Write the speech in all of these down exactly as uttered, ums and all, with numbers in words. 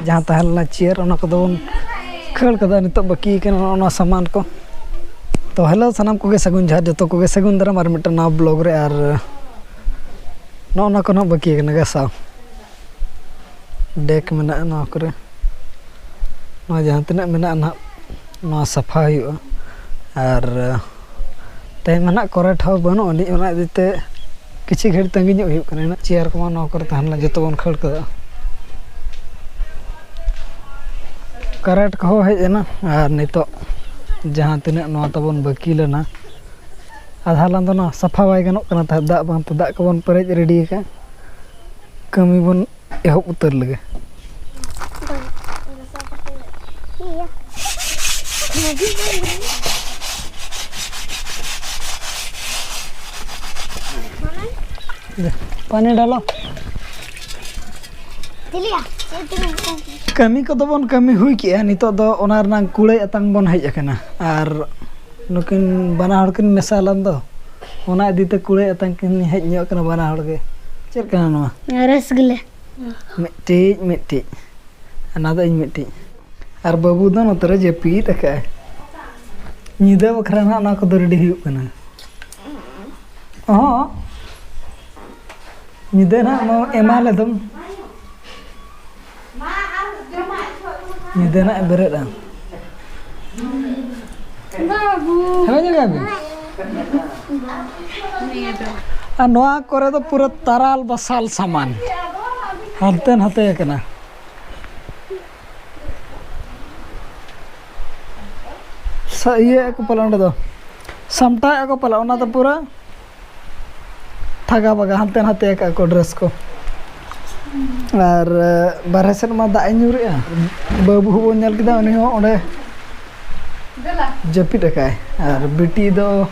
ᱡᱟᱦᱟᱸ ᱛᱟᱦᱮᱸ ᱞᱮᱱᱟ ᱪᱮᱭᱟᱨ, ᱚᱱᱟ ᱠᱚᱫᱚ ᱵᱚᱱ ᱠᱷᱟᱹᱲ ᱠᱟᱫᱟ᱾ ᱱᱤᱛᱚᱜ ᱵᱟᱹᱠᱤ ᱠᱟᱱᱟ ᱱᱚᱜᱼᱚ ᱱᱚᱣᱟ ᱥᱟᱢᱟᱱ ᱠᱚ᱾ ᱛᱚ ᱦᱮᱞᱳ ᱥᱟᱱᱟᱢ ᱠᱚᱜᱮ, ᱥᱟᱹᱜᱩᱱ ᱡᱚᱦᱟᱨ ᱡᱚᱛᱚ ᱠᱚᱜᱮ, ᱥᱟᱹᱜᱩᱱ ᱫᱟᱨᱟᱢ ᱟᱨ ᱢᱤᱫᱴᱟᱝ ᱱᱟᱣᱟ ᱵᱞᱚᱜ ᱨᱮ᱾ ᱟᱨ ᱱᱚᱜᱼᱚ ᱱᱚᱣᱟ ᱠᱚ ᱱᱟᱦᱟᱜ ᱵᱟᱹᱠᱤ ᱠᱟᱱᱟ ᱜᱟᱥᱟᱣ᱾ ᱰᱮᱠ ᱢᱮᱱᱟᱜᱼᱟ ᱱᱚᱣᱟ ᱠᱚᱨᱮ, ᱱᱚᱣᱟ ᱡᱟᱦᱟᱸ ᱛᱤᱱᱟᱹᱜ ᱢᱮᱱᱟᱜᱼᱟ ᱱᱟᱦᱟᱜ, ᱱᱚᱣᱟ ᱥᱟᱯᱷᱟ ᱦᱩᱭᱩᱜᱼᱟ᱾ ᱟᱨ ᱛᱮᱦᱮᱧ ᱢᱟ ᱱᱟᱦᱟᱜ ᱠᱚᱨᱮᱱᱴ ᱦᱚᱸ ᱵᱟᱹᱱᱩᱜ ᱟᱹᱱᱤᱡ, ᱚᱱᱟ ᱤᱫᱤ ᱛᱮ ᱠᱤᱪᱷᱩ ᱜᱷᱟᱹᱲᱤᱡ ᱛᱟᱺᱜᱤ ᱧᱚᱜ ᱦᱩᱭᱩᱜ ᱠᱟᱱᱟ᱾ ᱪᱮᱭᱟᱨ ᱠᱚᱢᱟ ᱱᱚᱣᱟ ᱠᱚᱨᱮ ᱛᱟᱦᱮᱸ ᱞᱮᱱᱟ, ᱡᱚᱛᱚ ᱵᱚᱱ ᱠᱷᱟᱹᱲ ᱠᱟᱫᱟ᱾ ᱠᱟᱨᱮᱱᱴ ᱠᱚᱦᱚᱸ ᱦᱮᱡ ᱮᱱᱟ᱾ ᱟᱨ ᱱᱤᱛᱚᱜ ᱡᱟᱦᱟᱸ ᱛᱤᱱᱟᱹᱜ ᱱᱚᱣᱟ ᱛᱟᱵᱚᱱ ᱵᱟᱹᱠᱤ ᱞᱮᱱᱟ, ᱟᱫᱷᱟ ᱞᱟᱝ ᱫᱚ ᱱᱚᱣᱟ ᱥᱟᱯᱷᱟ ᱵᱟᱭ ᱜᱟᱱᱚᱜ ᱠᱟᱱᱟ ᱛᱟᱦᱮᱸᱫ, ᱫᱟᱜ ᱵᱟᱝᱛᱮ᱾ ᱫᱟᱜ ᱠᱚᱵᱚᱱ ᱯᱮᱨᱮᱡ ᱨᱮᱰᱤ ᱟᱠᱟᱫ, ᱠᱟᱹᱢᱤ ᱵᱚᱱ ᱮᱦᱚᱵ ᱩᱛᱟᱹᱨ ᱞᱮᱜᱮ᱾ ᱯᱟᱱᱤ ᱰᱟᱞᱚ᱾ ᱠᱟᱹᱢᱤ ᱠᱚᱫᱚ ᱵᱚᱱ ᱠᱟᱹᱢᱤ ᱦᱩᱭ ᱠᱮᱜᱼᱟ, ᱱᱤᱛᱚᱜ ᱫᱚ ᱚᱱᱟ ᱨᱮᱱᱟᱜ ᱠᱩᱲᱟᱹᱭ ᱟᱛᱟᱝ ᱵᱚᱱ ᱦᱮᱡ ᱟᱠᱟᱱᱟ᱾ ᱟᱨ ᱱᱩᱠᱤᱱ ᱵᱟᱱᱟ ᱦᱚᱲ ᱠᱤᱱ ᱢᱮᱥᱟ ᱞᱮᱱ ᱫᱚ, ᱚᱱᱟ ᱤᱫᱤ ᱛᱮ ᱠᱩᱲᱟᱹᱭ ᱟᱛᱟᱝ ᱠᱤᱱ ᱦᱮᱡ ᱧᱚᱜ ᱠᱟᱱᱟ ᱵᱟᱱᱟ ᱦᱚᱲ ᱜᱮ᱾ ᱪᱮᱫ ᱠᱟᱱᱟ ᱱᱚᱣᱟ? ᱨᱚᱥᱜᱩᱞᱞᱟ᱾ ᱢᱤᱫᱴᱤᱡ, ᱢᱤᱫᱴᱤᱡ᱾ ᱚᱱᱟ ᱫᱚ ᱤᱧ ᱢᱤᱫᱴᱤᱡ᱾ ᱟᱨ ᱵᱟᱹᱵᱩ ᱫᱚ ᱱᱚᱛᱮ ᱨᱮ ᱡᱟᱹᱯᱤᱫ ᱟᱠᱟᱫᱼᱟᱭ᱾ ᱧᱤᱫᱟᱹ ᱵᱟᱠᱷᱨᱟ ᱱᱟᱦᱟᱜ ᱱᱚᱣᱟ ᱠᱚᱫᱚ ᱨᱮᱰᱤ ᱦᱩᱭᱩᱜ ᱠᱟᱱᱟ᱾ ᱚᱦᱚᱸ, ᱧᱤᱫᱟᱹ ᱱᱟᱦᱟᱜ ᱱᱚᱣᱟ ᱮᱢᱟ ᱞᱮᱫᱚᱢ᱾ ᱧᱤᱫᱟᱹ ᱱᱟᱦᱟᱜ ᱮ ᱵᱮᱨᱮᱫᱼᱟ᱾ ᱵᱟᱹᱵᱩ᱾ ᱦᱮᱸ, ᱧᱮᱞ ᱢᱮ᱾ ᱟᱨ ᱱᱚᱣᱟ ᱠᱚᱨᱮ ᱫᱚ ᱯᱩᱨᱟᱹ ᱛᱟᱨᱟᱞ ᱵᱟᱥᱟᱞ ᱥᱟᱢᱟᱱ ᱦᱟᱱᱛᱮ ᱱᱟᱛᱮ ᱟᱠᱟᱱᱟ᱾ ᱥᱟ-, ᱤᱭᱟᱹ ᱟᱠᱚ ᱯᱟᱞᱮ ᱚᱸᱰᱮ ᱫᱚ, ᱥᱟᱢᱴᱟᱣ ᱟᱠᱚ ᱯᱟᱞᱮ, ᱚᱱᱟ ᱫᱚ ᱯᱩᱨᱟᱹ ᱛᱷᱟᱜᱟ ᱵᱟᱜᱟ ᱦᱟᱱᱛᱮ ᱱᱟᱛᱮ ᱟᱠᱟᱫ ᱠᱚ ᱰᱨᱮᱥ ᱠᱚ᱾ ᱟᱨ, ᱮ, ᱵᱟᱨᱦᱮ ᱥᱮᱫ ᱢᱟ ᱫᱟᱜ ᱮ ᱧᱩᱨᱮᱜᱼᱟ᱾ ᱵᱟᱹᱵᱩ ᱦᱚᱸ ᱵᱚᱱ ᱧᱮᱞ ᱠᱮᱫᱟ, ᱩᱱᱤ ᱦᱚᱸ ᱚᱸᱰᱮ ᱡᱟᱹᱯᱤᱫ ᱟᱠᱟᱫᱼᱟᱭ᱾ ᱟᱨ ᱵᱤᱴᱤ ᱫᱚ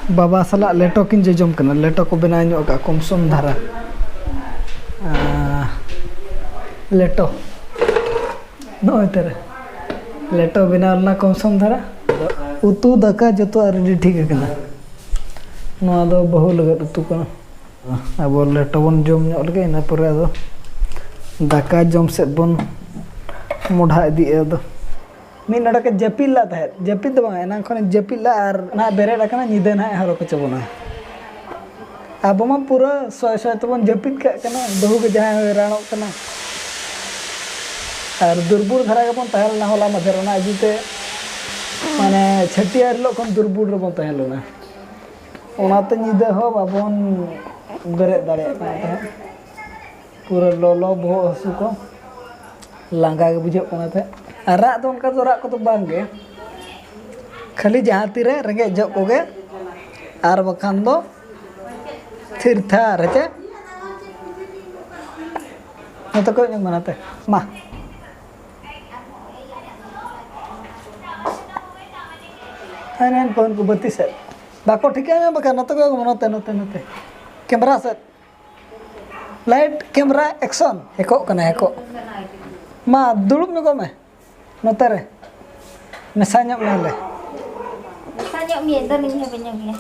ᱵᱟᱵᱟ ᱥᱟᱞᱟᱜ ᱞᱮᱴᱚ ᱠᱤᱱ ᱡᱚᱡᱚᱢ ᱠᱟᱱᱟ᱾ ᱞᱮᱴᱚ ᱠᱚ ᱵᱮᱱᱟᱣ ᱧᱚᱜ ᱟᱠᱟᱫ ᱠᱚᱢ ᱥᱚᱢ ᱫᱷᱟᱨᱟ᱾ ᱟᱨ ᱞᱮᱴᱚ ᱱᱚᱜᱼᱚᱭ ᱛᱟᱨᱟ ᱞᱮᱴᱚ ᱵᱮᱱᱟᱣ ᱞᱮᱱᱟ ᱠᱚᱢ ᱥᱚᱢ ᱫᱷᱟᱨᱟ᱾ ᱩᱛᱩ ᱫᱟᱠᱟ ᱡᱚᱛᱚᱣᱟᱜ ᱨᱮᱰᱤ ᱴᱷᱤᱠ ᱟᱠᱟᱱᱟ᱾ ᱱᱚᱣᱟ ᱫᱚ ᱵᱟᱹᱦᱩ ᱞᱟᱹᱜᱤᱫ ᱩᱛᱩ ᱠᱟᱱᱟ᱾ ᱟᱵᱚ ᱞᱮᱴᱚ ᱵᱚᱱ ᱡᱚᱢ ᱧᱚᱜ ᱞᱮᱜᱮ, ᱤᱱᱟᱹ ᱯᱚᱨᱮ ᱟᱫᱚ ᱫᱟᱠᱟ ᱡᱚᱢ ᱥᱮᱫ ᱵᱚᱱ ᱢᱚᱰᱷᱟ ᱤᱫᱤᱜᱼᱟ ᱟᱫᱚ᱾ ᱢᱤᱫ ᱱᱚᱰᱮᱠ ᱡᱟᱹᱯᱤᱫ ᱞᱟᱜ ᱛᱟᱦᱮᱸᱫ, ᱡᱟᱹᱯᱤᱫ ᱫᱚ ᱵᱟᱝ, ᱮᱱᱟᱝ ᱠᱷᱚᱱ ᱡᱟᱹᱯᱤᱫ ᱞᱟᱜ ᱟᱨ ᱱᱟᱦᱟᱜ ᱵᱮᱨᱮᱫ ᱟᱠᱟᱱᱟ, ᱧᱤᱫᱟᱹ ᱱᱟᱦᱟᱜ ᱦᱚᱨᱚ ᱠᱚᱪᱚ ᱵᱚᱱᱟ᱾ ᱟᱵᱚ ᱢᱟ ᱯᱩᱨᱟᱹ ᱥᱚᱭ ᱥᱚᱭ ᱛᱮᱵᱚᱱ ᱡᱟᱹᱯᱤᱫ ᱠᱟᱜ ᱠᱟᱱᱟ, ᱵᱟᱹᱦᱩ ᱜᱮ ᱡᱟᱦᱟᱸᱭ ᱦᱚᱭᱨᱟᱱᱚᱜ ᱠᱟᱱᱟ᱾ ᱟᱨ ᱫᱩᱨᱵᱚᱞ ᱫᱷᱟᱨᱟ ᱜᱮᱵᱚᱱ ᱛᱟᱦᱮᱸ ᱞᱮᱱᱟ ᱦᱚᱞᱟ ᱢᱟᱫᱷᱮᱨ, ᱚᱱᱟ ᱤᱫᱤ ᱛᱮ ᱢᱟᱱᱮ ᱪᱷᱟᱹᱴᱭᱟᱹᱨ ᱦᱤᱞᱳᱜ ᱠᱷᱚᱱ ᱫᱩᱨᱵᱚᱞ ᱨᱮᱵᱚᱱ ᱛᱟᱦᱮᱸ ᱞᱮᱱᱟ, ᱚᱱᱟᱛᱮ ᱧᱤᱫᱟᱹ ᱦᱚᱸ ᱵᱟᱵᱚᱱ ᱵᱮᱨᱮᱫ ᱫᱟᱲᱮᱭᱟᱜ ᱠᱟᱱ ᱛᱟᱦᱮᱸᱫ᱾ ᱯᱩᱨᱟᱹ ᱞᱚᱞᱚ ᱵᱚᱦᱚᱜ ᱦᱟᱹᱥᱩ ᱠᱚ, ᱞᱟᱸᱜᱟ ᱜᱮ ᱵᱩᱡᱷᱟᱹᱜ ᱠᱟᱱᱟ ᱛᱟᱦᱮᱸᱫ᱾ ᱟᱨ ᱨᱟᱜ ᱫᱚ ᱚᱱᱠᱟ ᱫᱚ ᱨᱟᱜ ᱠᱚᱫᱚ ᱵᱟᱝ ᱜᱮ, ᱠᱷᱟᱹᱞᱤ ᱡᱟᱦᱟᱸ ᱛᱤᱨᱮ ᱨᱮᱸᱜᱮᱡ ᱡᱚᱜ ᱠᱚᱜᱮ, ᱟᱨ ᱵᱟᱠᱷᱟᱱ ᱫᱚ ᱛᱷᱤᱨ ᱛᱷᱟᱨ᱾ ᱦᱮᱸᱪᱮ? ᱱᱚᱛᱮ ᱠᱚᱭᱚᱜ ᱧᱚᱜ ᱢᱮ, ᱱᱚᱛᱮ᱾ ᱢᱟ᱾ ᱦᱮᱸ, ᱦᱮᱸ, ᱯᱷᱳᱱ ᱠᱚ ᱵᱟᱹᱛᱤ ᱥᱮᱫ᱾ ᱵᱟᱠᱚ ᱴᱷᱤᱠᱟᱹ ᱧᱟᱢ ᱵᱟᱠᱷᱟᱱ ᱱᱚᱛᱮ ᱠᱚᱭᱚᱜ ᱢᱮ, ᱱᱚᱛᱮ, ᱱᱚᱛᱮ, ᱱᱚᱛᱮ᱾ ᱠᱮᱢᱨᱟ ᱥᱮᱫ᱾ Light, camera, action. ᱦᱮᱠᱚᱜ ᱠᱟᱱᱟ, ᱦᱮᱠᱚᱜ᱾ ᱢᱟ, ᱫᱩᱲᱩᱵ ᱧᱚᱜᱚᱜ ᱢᱮ᱾ ᱱᱚᱛᱮ ᱨᱮ ᱢᱮᱥᱟ ᱧᱚᱜ ᱢᱮ ᱚᱸᱰᱮ᱾ ᱢᱮᱥᱟ ᱧᱚᱜ ᱢᱮᱭᱟ, ᱫᱚ ᱱᱤᱧ ᱦᱚᱸ ᱵᱟᱹᱧ ᱧᱚᱜ ᱢᱮᱭᱟ᱾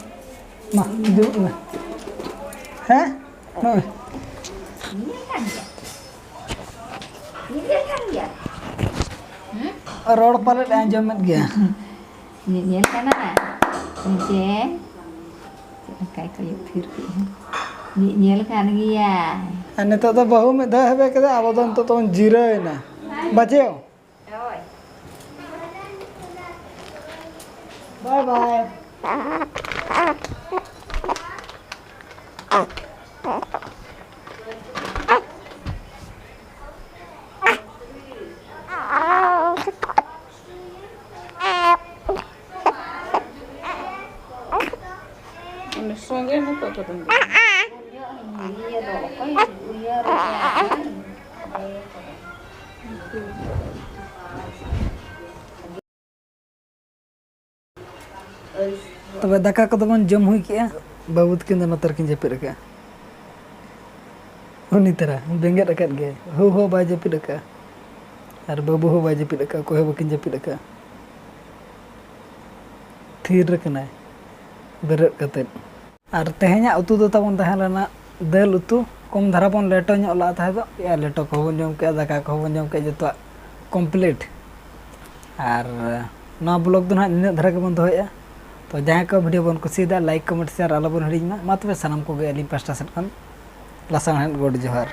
ᱢᱟ, ᱫᱩᱲᱩᱵ ᱢᱮ᱾ ᱦᱮᱸ? ᱱᱚᱜᱼᱚᱭ᱾ ᱧᱮᱞ ᱠᱟᱱ ᱜᱮᱭᱟ᱾ ᱧᱮᱞ ᱠᱟᱱ ᱜᱮᱭᱟ᱾ ᱦᱩᱸ? ᱨᱚᱲ ᱯᱟᱞᱮᱫ ᱮ ᱟᱸᱡᱚᱢᱮᱫ ᱜᱮᱭᱟ᱾ ᱧᱮ-, ᱧᱮᱞ ᱠᱟᱱᱟ᱾ ᱱᱤᱡᱮ ᱪᱮᱫ ᱞᱮᱠᱟᱭ ᱠᱚᱭᱚᱜ ᱛᱷᱤᱨ ᱠᱮᱜᱼᱟ᱾ ᱧᱮ-, ᱧᱮᱞ ᱠᱟᱱ ᱜᱮᱭᱟ᱾ ᱟᱨ ᱱᱤᱛᱚᱜ ᱫᱚ ᱵᱟᱹᱦᱩ ᱢᱤᱫ ᱫᱷᱟᱣ ᱦᱮᱵᱮ ᱠᱮᱫᱟ, ᱟᱵᱚ ᱫᱚ ᱱᱤᱛᱚᱜ ᱫᱚᱵᱚᱱ ᱡᱤᱨᱟᱹᱣ ᱮᱱᱟ᱾ ᱵᱟᱪᱮᱣ᱾ ᱦᱳᱭ᱾ ᱵᱟᱭ ᱵᱟᱭ᱾ ᱩᱱᱤ ᱥᱚᱸᱜᱮ ᱱᱤᱛᱚᱜ ᱠᱚᱫᱚ᱾ ᱛᱚᱵᱮ ᱫᱟᱠᱟ ᱠᱚᱫᱚ ᱵᱚᱱ ᱡᱚᱢ ᱦᱩᱭ ᱠᱮᱜᱼᱟ᱾ ᱵᱟᱹᱵᱩ ᱛᱟᱹᱠᱤᱱ ᱫᱚ ᱱᱚᱛᱮ ᱨᱮᱠᱤᱱ ᱡᱟᱹᱯᱤᱫ ᱟᱠᱟᱫᱼᱟ᱾ ᱩᱱᱤ ᱛᱟᱨᱟ ᱵᱮᱸᱜᱮᱫ ᱟᱠᱟᱫ ᱜᱮᱭᱟᱭ᱾ ᱦᱩ ᱦᱚᱸ ᱵᱟᱭ ᱡᱟᱹᱯᱤᱫ ᱟᱠᱟᱫᱼᱟ ᱟᱨ ᱵᱟᱹᱵᱩ ᱦᱚᱸ ᱵᱟᱭ ᱡᱟᱹᱯᱤᱫ ᱟᱠᱟᱫᱼᱟ, ᱚᱠᱚᱭ ᱦᱚᱸ ᱵᱟᱹᱠᱤᱱ ᱡᱟᱹᱯᱤᱫ ᱟᱠᱟᱫᱼᱟ᱾ ᱛᱷᱤᱨ ᱟᱠᱟᱱᱟᱭ ᱵᱮᱨᱮᱫ ᱠᱟᱛᱮᱫ᱾ ᱟᱨ ᱛᱮᱦᱮᱧᱟᱜ ᱩᱛᱩ ᱫᱚ ᱛᱟᱵᱚᱱ ᱛᱟᱦᱮᱸ ᱞᱮᱱᱟ ᱫᱟᱹᱞ ᱩᱛᱩ, ᱠᱚᱢ ᱫᱷᱟᱨᱟ ᱵᱚᱱ ᱞᱮᱴᱚ ᱧᱚᱜ ᱞᱟᱜᱼᱟ ᱛᱟᱦᱮᱸ ᱫᱚ᱾ ᱭᱟ, ᱞᱮᱴᱚ ᱠᱚᱦᱚᱸ ᱵᱚᱱ ᱡᱚᱢ ᱠᱮᱜᱼᱟ, ᱫᱟᱠᱟ ᱠᱚᱦᱚᱸ ᱵᱚᱱ ᱡᱚᱢ ᱠᱮᱜᱼᱟ, ᱡᱚᱛᱚᱣᱟᱜ complete᱾ ᱟᱨ ᱱᱚᱣᱟ vlog ᱫᱚ ᱱᱟᱦᱟᱜ ᱱᱤᱱᱟᱹᱜ ᱫᱷᱟᱨᱟ ᱜᱮᱵᱚᱱ ᱫᱚᱦᱚᱭᱮᱫᱼᱟ᱾ ᱛᱚ ᱡᱟᱦᱟᱸᱭ ᱠᱚ video ᱵᱚᱱ ᱠᱩᱥᱤᱭᱟᱫᱟ, like, comment, share ᱟᱞᱚᱵᱚᱱ ᱦᱤᱲᱤᱧ ᱢᱟ᱾ ᱢᱟ ᱛᱚᱵᱮ ᱥᱟᱱᱟᱢ ᱠᱚᱜᱮ ᱟᱹᱞᱤᱧ ᱯᱟᱥᱴᱟ ᱥᱮᱫ ᱠᱷᱚᱱ ᱞᱟᱥᱟᱲᱦᱮᱫ ᱜᱚᱰ ᱡᱚᱦᱟᱨ᱾